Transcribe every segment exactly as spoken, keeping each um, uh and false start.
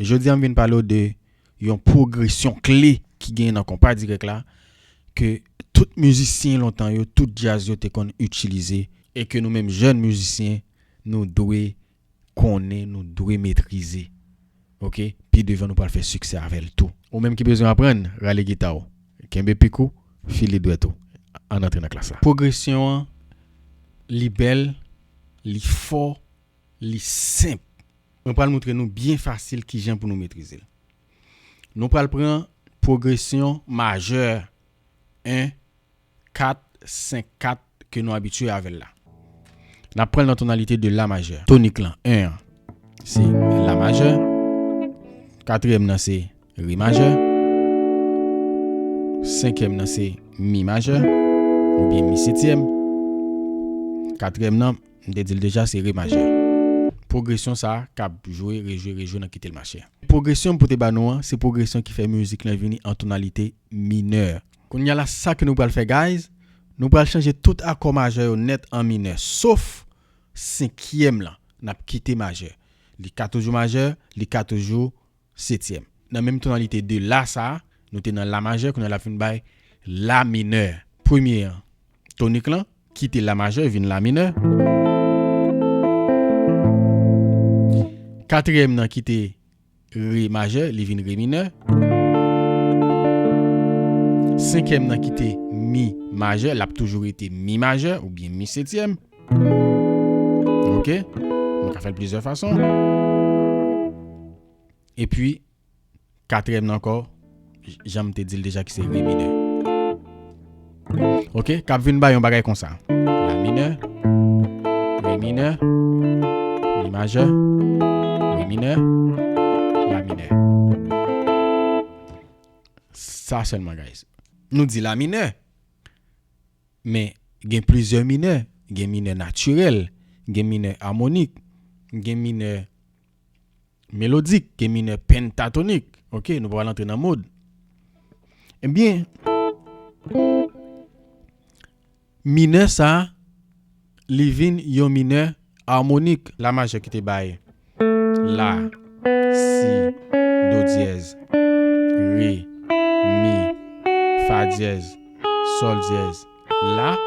Jodi a, m vin pale w de yon pwogresyon kle ki genyen nan konpa dirèk la, ke tout mizisyen lontan yo, tout djaz yo te konn itilize, e ke nou menm jèn mizisyen, nou dwe konnen, nou dwe metrize. Oke? Pi devan, nou pral fè siksè avè l tou. Ou menm ki bezwen aprann, rale gita w. Kenbe pik ou, file dwèt ou. Ann antre nan klas la. Pwogresyon an, li bèl, li fò, li senp. Mwen pral montre nou byen fasil kijan pou nou metrize l. Nou pral pran pwogresyon majè en, kat, senk, kat ke nou abitye avè l la. N ap pran l nan tonalite de la majè. Tonik lan, en an, se la majè. Katriyèm nan, se re majè. Senkyèm nan, se mi majè, oubyen mi setyèm. Katriyèm nan, m te di l deja, se re majè. Pwogresyon sa a k ap jwe, rejwe, rejwe nan kite l mache. Pwogresyon m pote ba nou an, se pwogresyon ki fè mizik lan vini an tonalite minè. Kounye a la, sa ke nou pral fè, guys, nou pral chanje tout akò majè yo nèt an minè, sof senkyèm lan. N ap kite majè. Li ka toujou majè, li ka toujou setyèm. Nan menm tonalite de la sa a, nou te nan la majè, kounye a l ap vin bay la minè. Premye an, tonik lan, kite la majè, vin la minè. Katriyèm nan kite re majè, li vin re minè. Senkyèm nan kite mi majè, l ap toujou rete mi majè oubyen mi setyèm. Oke? Nou ka fè l plizyè fason. Epi, katriyèm nan ankò, j-, jan m te di l deja ki se re minè. Oke, k ap vin bay yon bagay konsa. La minè, re minè, mi majè, re minè, la minè. Sa sèlman, guys. Nou di la minè, men gen plizyè minè. Gen minè natirèl, gen minè amonik, gen minè melodik, gen minè pentatonik. Oke, nou pral antre nan mod. Ebyen, minè sa a, li vin yon minè amonik. La majè ki te bay la, si, do dyèz, re, mi, fa dyèz, sòl dyèz, la.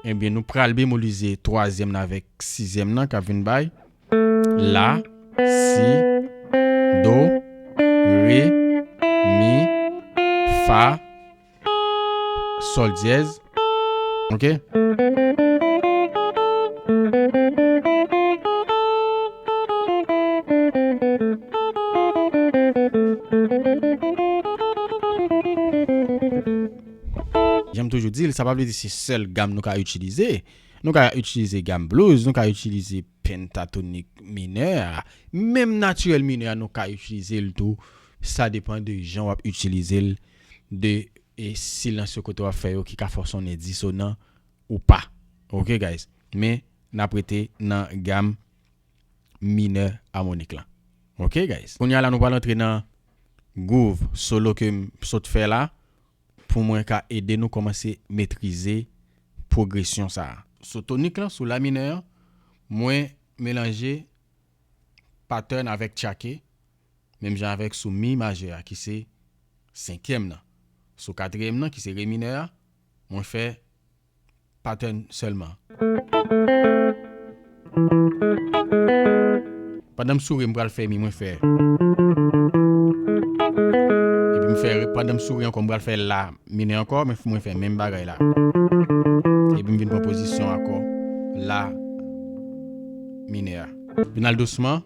Ebyen, nou pral bemolize twazyèm nan avèk sizyèm nan k ap vin bay la, si, do, re, mi, fa, sòl dyèz. Oke? Jan m toujou di l, sa pa vle di se sèl gam nou ka itilize. Nou ka itilize gam blues, nou ka itilize pentatonik minè a, menm natirèl minè a, nou ka itilize l tou. Sa depann de jan w ap itilize l, de, e, silans yo kote w ap fè yo ki ka fè w sonnen disonan ou pa. Oke, guys? Men, n ap rete nan gam minè amonik lan. Oke, guys? Kounye a la, nou pral antre nan gwouv solo ke m sot fè la, pou mwen ka ede nou kòmanse metrize pwogresyon sa a. Sou tonik lan, sou la minè an, mwen melanje patèn avèk tchake, menm jan avèk sou mi majè a, ki se senkyèm nan. Sou katriyèm nan, ki se re minè a, mwen fè patèn sèlman. Pandan m sou re, m pral fè mi, mwen fè. Epi m fè re, pandan m sou re ankò, m pral fè la minè ankò, men mwen fè menm bagay la. Epi m vin pran pozisyon akò la minè a. Vin al dousman.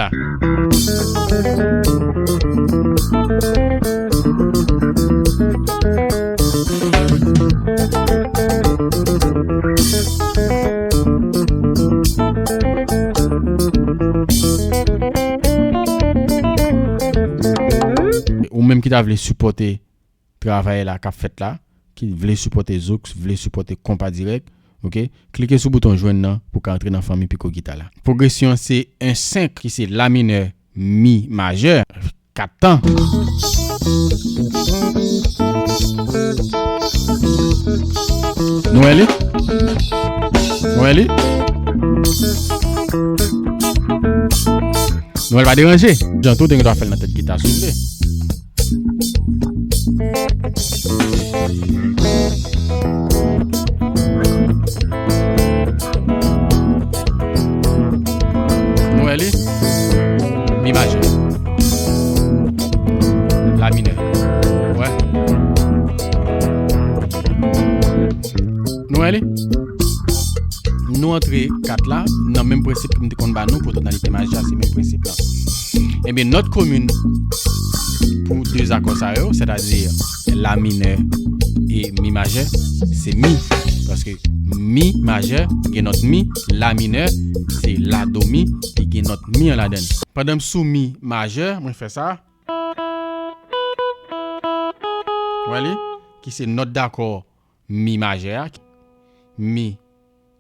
la. Ou menm ki ta vle sipòte travay la k ap fèt la, ki vle sipòte Zouk, vle sipòte konpa dirèk, oke, klike sou bouton jwenn nan pou w ka antre nan fanmi Piko Gita la. Pwogresyon an se en senk ki se la minè, mi majè, kat tan. Nou wè li? Nou wè li? Nou wè l pa deranje. Jan tou, te gen dwa fè l nan tèt gita si w vle. Nou wè li? Mi majè. La minè. Wè. Nou wè li? Nou antre kat la nan menm prensip ke m te konn ba nou pou tonalite majè a, se menm prensip la. Ebyen, nòt komin pou de akò sa yo, sètadi la minè e mi majè, se mi. Paske mi majè gen nòt mi, la minè se la do mi ki gen nòt mi an ladan l. Pandan m sou mi majè, mwen fè sa. Wè li? Ki se nòt dakò mi majè a. Mi,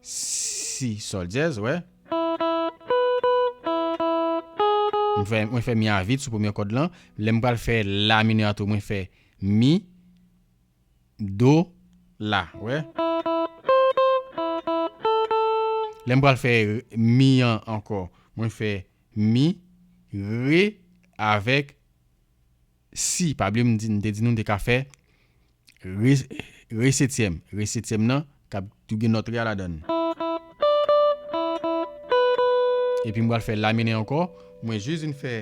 si, sòl dyèz, wè. Mwen fè, mwen fè mi a vid sou premye kòd lan. Lè m pral fè la minè a tou, mwen fè mi, do, la, wè. Lè m pral fè mi an ankò, mwen fè mi, re avèk si. Pa bliye m di, m te di nou m te ka fè re, re setyèm. Re setyèm nan k ap tou gen nòt re a ladan l. Epi m pral fè la minè ankò. Mwen jis vin fè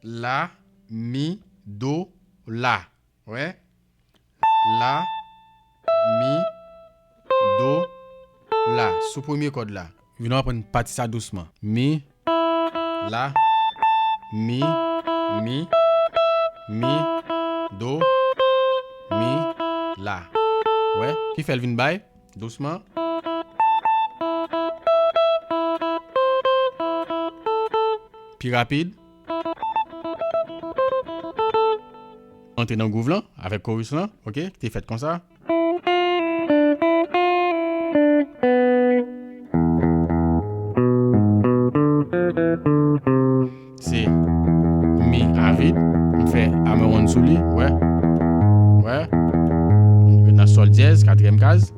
la, mi, do, la. Wè. La, mi, do, la. Sou premye kòd la. Vin nou aprann pati sa dousman. Mi, la, mi, mi, mi, do, mi, la. Wè, ki fè l vin bay dousman. Pi rapid. Antre nan gwouv lan avèk koris lan, oke, ki te fèt konsa. Se mi a vid, m fè hammer-on sou li, wè. Wè. M ret nan sòl dyèz, katriyèm kaz.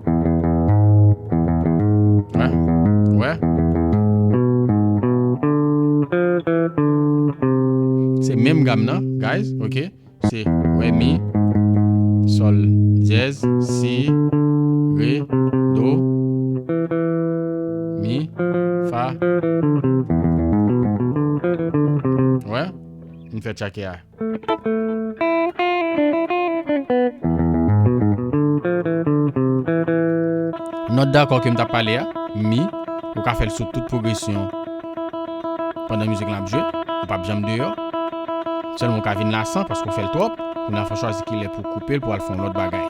Wè. Wè. Se menm gam nan, guys, oke. Se, wè, mi, sòl dyèz, si, re, do, mi, fa. Wè, m fè tchake a. Nòt dakò ke m t ap pale a, mi, ou ka fè l sou tout pwogresyon pandan mizik lan ap jwe, ou p ap janm deyò. Sèlman ou ka vin la san paske ou fè l twòp, ou nan fò chwazi kilè pou w koupe l pou w al fè yon lòt bagay.